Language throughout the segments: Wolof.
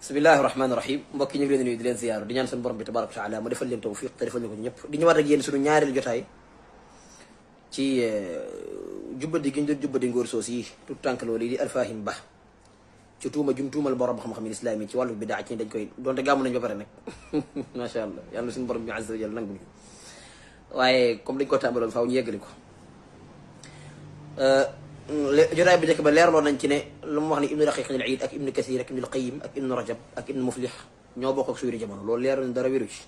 bismillahi rahmaani rahim mbokk yi ñu ngi leen di nuyu di leen ziyaaru di ñaan suñu borom bi tabaraka wa taala mu defal leen tawfiq te defal ñu ko ñëpp di ñëwaat ak yéen suñu ñaareelu jotaay ci jubbadi gi ñu doon jubbadi ngóor soos yi tout tànk loolu di Alfahim Ba ci tuuma jum tuumal borom xam-xam yi islaam yi ci wàllu bidaa ci dañ koy donte gàmmu nañ ba pare nag macha allah yàlla suñu borom bi azza wa jalla nangu ñu waaye comme dañ ko tàmbaloon faaw ñu yeggali ko jotaay bi njëkk ba leerloo nañ ci ne lu mu wax ni ibnu daqiq al iid ak ibnu kathir ak ibnu qayyim ak ibnu rajab ak ibnu muflix ñoo bokk ak suyuri jamono loolu leeroo ni dara wéru ci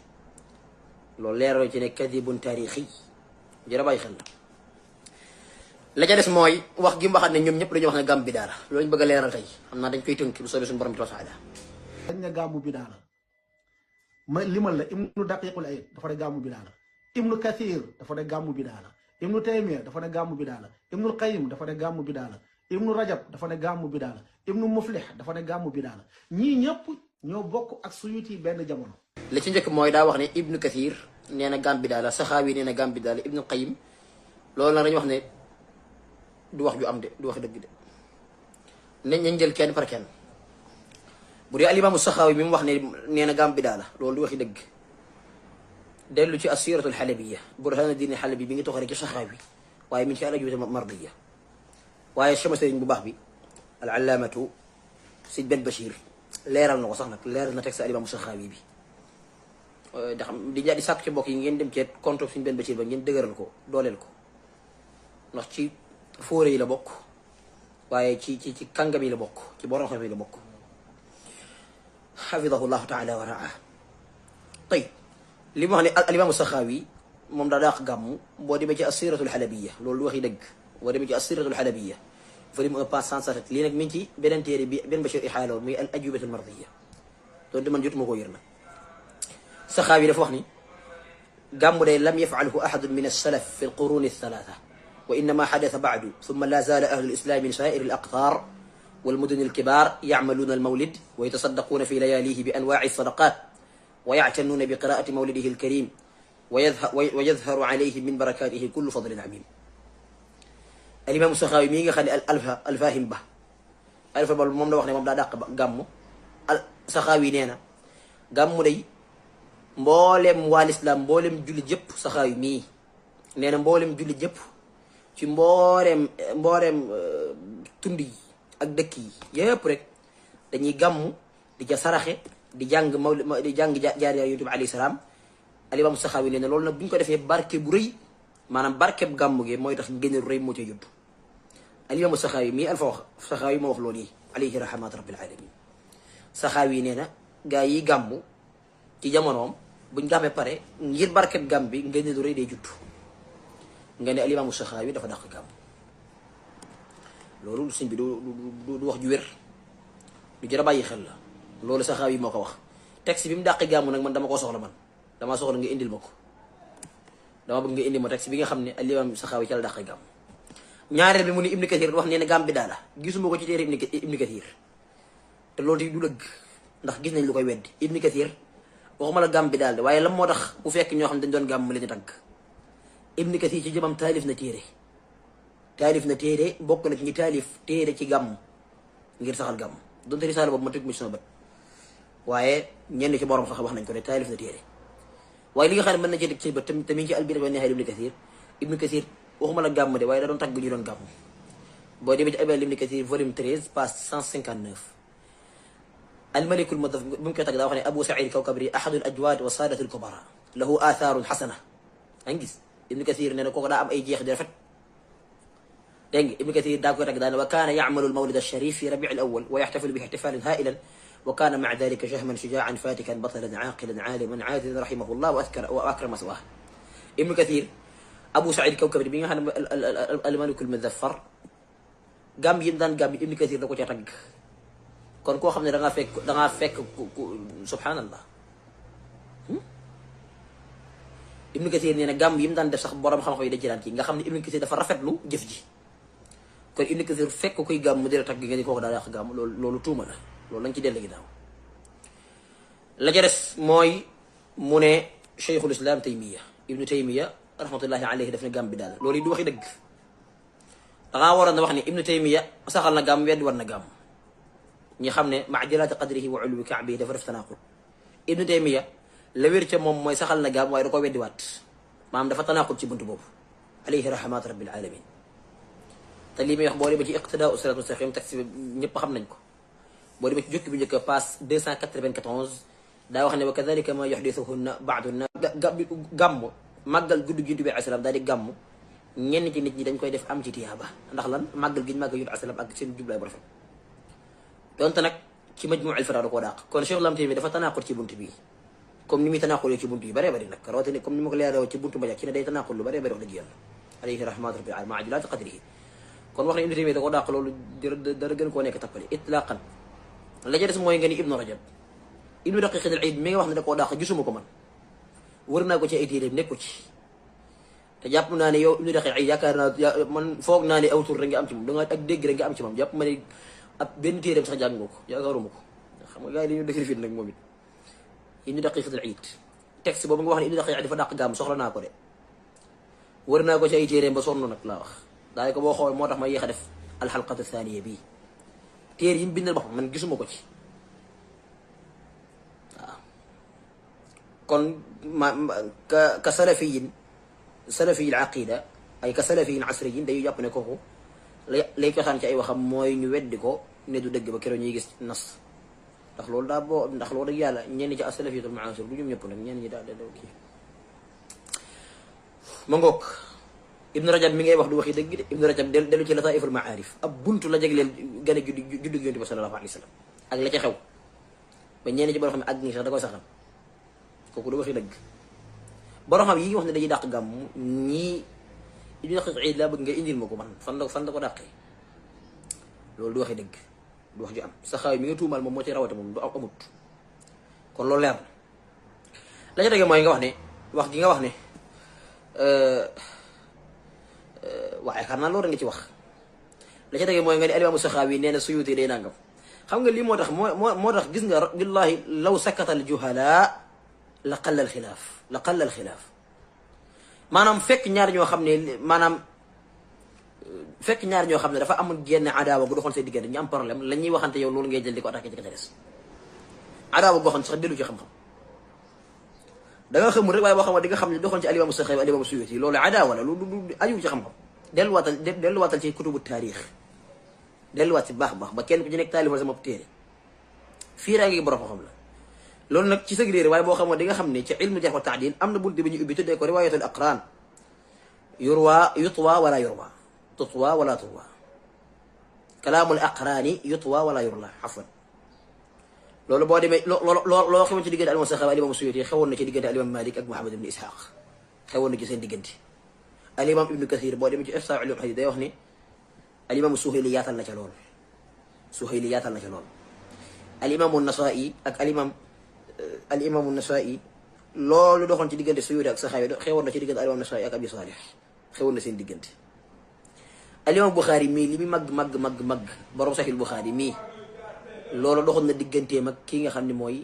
loolu leeroo ci ne kadibun taarixi jërë bàyyi xel la ca des mooy wax gi mu waxaat ne ñoom ñëpp dañuy wax ne gàmm bidaa la loolu ñu bëgg a leeral tey xam naa dañ koy tënk bu soobee suñu borom bi taala dañ ne gàmmu bidaa la ma limal la ibnu daqiqul iid dafa ne gàmmu bidaa la ibnu kathir dafa ne gàmmu bidaa la ibnu taymiya dafa ne gàmmu bidaa la ibnu qayyim dafa ne gàmmu bidaa la ibnu rajab dafa ne gàmmu bidaa la ibnu muflix dafa ne gàmmu bidaa la ñii ñëpp ñoo bokk ak suyuti benn jamono. li ci njëkk mooy daa wax ne ibnu kathir nee na gàmm bidaa la saxaawi nee na gàmm bidaa la ibnu qayyim loolu nag dañu wax ne du wax ju am de du wax dëgg de nañ jël kenn par kenn bu dee alimaamu saxaawi mi mu wax ne nee na gàmm bidaa la loolu du waxi dëgg dellu ci assiratu alxalabiya burhanuddin xalabi bi ngi toxale ci saxaawi waaye min ci al ajwibatu mardiya waaye sama sëriñ bu baax bi al allaamatu Sidi Ben Bachir leeral na ko sax nag leeral na teg sa alimaamu saxaawi bi ndax di sàkk ci mbokk yi ngeen dem ci compte Sidi Ben Bachir ba ngeen dëgëral ko dooleel ko ndax ci fóore yi la bokk waaye ci kàngam yi la bokk ci borom xam yi la bokk xafidahu llahu taala wa raa tey li mu wax ne alimaamu saxaawi moom daa dàq gàmmu boo demee ci assiratul xalabiya loolu du waxi dëgg boo demee ci assiratul xalabiya volume 1 page 107 lii nag mi ngi ci beneen téere bi benn Bachir ixaaloon muy al ajubatul mardiya loolu de man jotuma koo yër nag saxaawi dafa wax ni gàmmu day lam yafalhu ahadun min alsalaf fi alquruni althalatha wa innama xadata baadu thumma la zaala ahlu lislam min saa'iri alaqtaar والمدن الكبار يعملون المولد ويتصدقون في لياليه بأنواع الصدقات ويعتنون بقراءة مولده الكريم ويظهر عليه من بركاته كل فضل عميم الإمام السخاوي ميغا خالي الفاهم با الفا بال موم لا wax ne moom daa dàq gàmmu saxaawi nee na gàmmu day mboolem waa lislaam mboolem julli jëpp saxaawi mii nee na mboolem julli jëpp ci mboolem tund yi ak dëkk yi yëpp rek dañuy gàmmu di ca saraxe di jàng di jàng jaar yonent bi alayhi salaam alimaamu saxaawi nee na loolu nag bu ñu ko defee barke bu rëy maanaam barkeb gàmmu gi mooy tax ngeen rëy moo ca yóbbu alimaamu saxaawi mii alfa wax saxaawi moo wax loolu yi alayhi rahmatu rabbil alamin saxaawi nee na gaa yi gàmmu ci jamonoom buñ gàmmee pare ngir barkeb gàmm bi ngeen rëy day judd nga ne alimaamu saxaawi dafa dàq gàmm loolu sëñ bi du wax ju wér du jar a bàyyi xel la loolu saxaawi moo ko wax texte bi mu dàqi gàmmu nag man dama koo soxla man damaa soxla nga indil ma ko dama bëgg nga indil ma texte bi nga xam ne alimaam saxaawi ca la dàqi gàmm ñaareel bi mu ni ibnu kathir wax nee na gàmm bi daal la gisuma ko ci téere ibnu kathir te loolu du dëgg ndax gis nañ lu koy weddi ibnu kathir waxuma la gàmm bi daal de waaye lan moo tax bu fekk ñoo xam ne dañ doon gàmm mu leen di tagg ibnu kathir ci jëmam taalif na téere bokk na ci ñi taalif téere ci gàmm ngir saxal gàmm donte risaala boobu ma tëgg ma ci sama bët waaye ñenn ci borom sax wax nañ ko ne taalif na téere waaye li nga xam ne mën na ci teg ci bët tamit ci albidaaya wa nihaaya ibnu kathir waxuma la gàmm de waaye da doon tagg ñu doon gàmm boo demee ci abal ibnu kathir volume 13 page 159 almalikul mudaf bu mu koy tagg daa wax ne abu saïd kawkabri ahadul ajwaad wa saadatul kubara lahu athaarun xasana a ngi gis ibnu kathir nee na kooku daa am ay jeex di rafet dégg nga ibnu kathir daa koy tagg daane wa kaana yacmalu almawlid alsharif fi rabici alawal wa yaxtafilu bihi ixtifaalan haa'ilan wa kaana maca dalika jahman shujaacan fatikan batalan caaqilan caaliman caadilan rahimahullah wa akrama maswah ibnu kathir abu saïd kawkabri bi nga xam ne almalikul muzaffar gàmm yi daan gàmm ibnu kathir da ko ca tagg kon koo xam ne dangaa fekk subhaanallah ibnu kathir nee na gàmm yi mu daan def sax borom xam-xam yi dañ ci daan kii nga xam ne ibnu kathir dafa rafetlu jëf ji kon ibnu kathir fekk koy gàmm di la tagg nga ni kooku daal yàq gàmm loolu tuuma la loolu lañ ci dellu ginnaaw la ca des mooy mu ne cheikhul islam taymiya ibnu taymiya rahmatullahi alayhi daf ne gàmm bi daal loolu yi du waxi dëgg dangaa waroon na wax ne ibnu taymiya saxal na gàmm weddi war na gàmm ñi xam ne maa jalaati qadrihi wa uluwi kaabihi dafa def tanaqul. Ibnu Taymiya la wér ca moom mooy saxal na gaam waaye da ko weddiwaat maanaam dafa tanaqul ci buntu boobu alayhi rahmat rabbil alamin. te lii may wax boo demee ci iqtidaa siraatal mustaqiim taxi ñëpp xam nañ ko boo demee ci jukki bi njëkk passe 294 daa wax ne wa kadalika ma yuhdithuhunna ba'du na gàmm màggal guddi Yonent bi alayhi salaam daal di gàmm ñenn ci nit ñi dañ koy def am ci tiyaaba ndax lan màggal gi ñu màggal Yonent bi alayhi salaam ak seen jublaay bu rafet donte nag ci Majmuu al Fatawa da koo dàq kon Cheikh Lam Taymi dafa tanaqul ci buntu bii comme ni muy tanaqul ci buntu yu bëree bëri nag rawatina comme ni ma ko leeraloo ci buntu Mbadiak ci ne day tanaqul lu bëree bëri wax dëgg yàlla alayhi rahmatu rabbil alamin maa jalaati qadrihi kon wax ne Ibnu Taymiya da koo dàq loolu dara gën koo nekk tappale itlaqan la ca des mooy nga ni Ibnu Rajab Ibnu Daqiq al-Iid mi nga wax ne da koo dàq gisuma ko man wër naa ko ci ay téere nekku ci te jàpp naa ne yow Ibnu Daqiq al-Iid yaakaar naa man foog naa ne aw tur rek nga am ci moom da nga ak dégg rek nga am ci moom jàpp ma ne ab benn téereem sax jàng nga ko yaakaaruma ko xam nga gars yi dañu dëkkri fit nag moom it Ibnu Daqiq al-Iid texte boobu nga wax ne Ibnu Daqiq dafa dàq gàmm soxla naa ko de wër naa ko ci ay téereem ba sonn nag laa wax daanaka boo xool moo tax ma yéex a def alxalqatu thaniya bii téere yi mu bindal boppam man gisuma ko ci waaw kon ka salafiyin salafiyi aqida ay ka salafiyin asriyin dañuy jàpp ne kooku lay cosaan ci ay waxam mooy ñu weddi ko ne du dëgg ba keroog ñuy gis nas ndax loolu daa boo ndax loolu dëgg yàlla ñenn ci asalafiyatul muasir du ñoom ñëpp nag ñenn ñi daal da kii ma ngoog Ibnu Rajab mi ngay wax du waxi dëgg de Ibnu Rajab dellu ci lataiful maarif ab buntu la jagleel gën a juddu Yonent bi sallallahu alayhi wa sallam ak la ca xew ba ñenn ci borom xam ne ak ñi sax da koy saxal kooku du waxi dëgg borom xam yi wax ne dañuy dàq gàmm ñii Ibnu Daqiq al-Iid laa bëgg nga indil ma ko man fan la ko dàqee loolu du waxi dëgg du wax ju am saxaay mi nga tuumaal moom moo ci rawate moom du am amut kon loolu leer na la ca tege mooy nga wax ne wax gi nga wax ne waaye xar naa loolu nga ci wax la ca tege mooy nga ne alimaamu Saxaawi nee na Suyuuti day nangam xam nga lii moo tax moo tax gis nga billahi law sakata al juhala la qalla al xilaaf maanaam fekk ñaar ñoo xam ne dafa amul genn adaawa gu doxoon seen diggante ñu am problème la ñuy waxante yow loolu ngay jël di ko attaqué ci ka ca des adaawa goo xam ne sax dellu ci xam-xam da nga xamul rek waaye boo xam ne di nga xam ne doxoon ci alimaamu Saxaawi alimaamu Suyuuti loolu adaawa la lu aju ci xam-xam delluwaatal ci kutubu taarix delluwaat ci baax ba kenn ku ci nekk taalifal sama téere fii raa ngi borom xam la loolu nag ci sëg réer waaye boo xamoo di nga xam ne ci ilmu jarh wa taadil am na bunte bi ñu ubbi tuddee ko riwaayatul aqraan yutwa wala yurwa tutwa wala turwa kalaamul aqraani yutwa wala yurla afwan loolu boo demee loo xewoon ci diggante alimam Saxaawi alimam Suyuti xewoon na ci diggante alimam Malik ak Muhammad ibn Ishaq xewoon na ci seen diggante alimam Ibnu Kathir boo demee ci Ihsaa ulum hadiis day wax ni alimam Suhayli yaatal na ca lool alimamu Nasaa'i ak alimamu Nasaa'i loolu doxoon ci diggante Suyuti ak Saxaawi xewoon na ci diggante alimam Nasaa'i ak Abi Saalih xewoon na seen diggante alimam Buxaari mii li muy màgg borom Sahih Buxaari mii loolu doxoon na digganteem ak kii nga xam ne mooy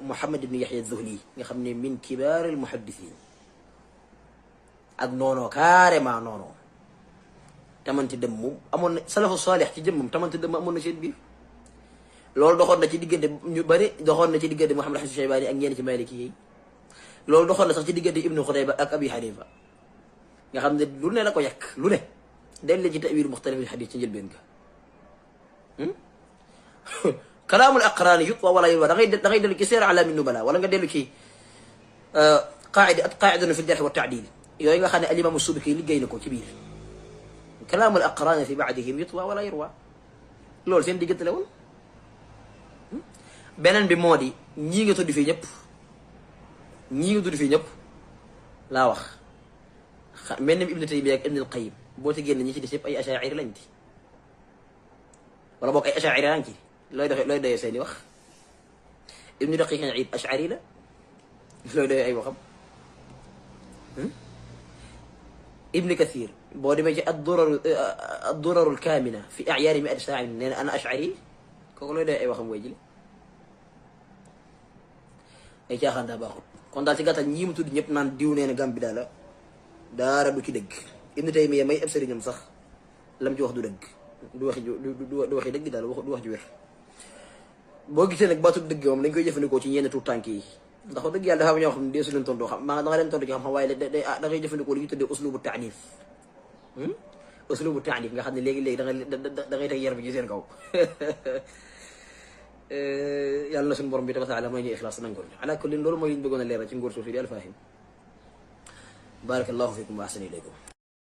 Muhammad ibn Yahya az-Zuhli nga xam ne min kibaaril muhaddisiin ak noonoo carrément noonoo tamanti dem moom amoon na salafu saalih ci jëmmam tamanti dem amoon na seen biir loolu doxoon na ci diggante ñu bëri doxoon na ci diggante Muhammad Hasan Shaybaani ak ñenn ci Maliki yi loolu doxoon na sax ci diggante Ibnu Xutayba ak Abi Hanifa nga xam ne lu ne la ko yàq lu ne dellu ci ta'wiil muxtalif al-hadiis ci njëlbeen ga kalaamul aqraani yutwa wala yurwa da ngay dellu ci Siyar A'laami Nubala wala nga dellu ci qaa'idatun fi al-jarh wa at-ta'diil yooyu nga xam ne al-imaam Subki liggéey na ko ci biir kalaamul aqraani fi ba'dihim yutwa wala yurwa loolu seen diggante la woon beneen bi moo di ñii nga tudd fii ñëpp laa wax mel ni Ibnu Taymiyya ak Ibnu al-Qayyim boo ci génn ñi ci des yëpp ay ashaa'iri lañ ci wala boog ay ashaa'iri lañ ci looy doyee seeni wax Ibnu Daqiq al-Iid ash'ari la looy doyee ay waxam Ibnu Kathir boo demee ci ad-durarul kaamina fi a'yaari mi'ati saa'in nee na ana ash'ari kooku looy doyee ay waxam way jële ay caaxaan daa baaxul kon daal ci gàttal ñii mu tudd ñëpp naan diw nee na gàm bi daal la daara du ci dëgg Ibnu Taymiyya may ab sëriñam sax lam ci wax du dëgg du waxi dëgg daal du wax ju wér boo gisee nag baatu dëgg moom dañ koy jëfandikoo ci ñenn tuut tànk yi ndax wax dëgg yàlla dafa am ñoo xam ne deesu leen tontu xam maa da nga leen tontu ci xam-xam waaye da ngay jëfandikoo li ñu tuddee uslubu taanif uslubu taanif nga xam ne léegi-léegi da ngay teg yar bi ci seen kaw yàlla na suñu borom bi tabaaraka wa taala may ñu ixlaas nangul ala kulli loolu mooy li ñu bëggoon a leeral ci ngóor suuf yi di Alfahim barakallahu fikum wa ahsana ilaykum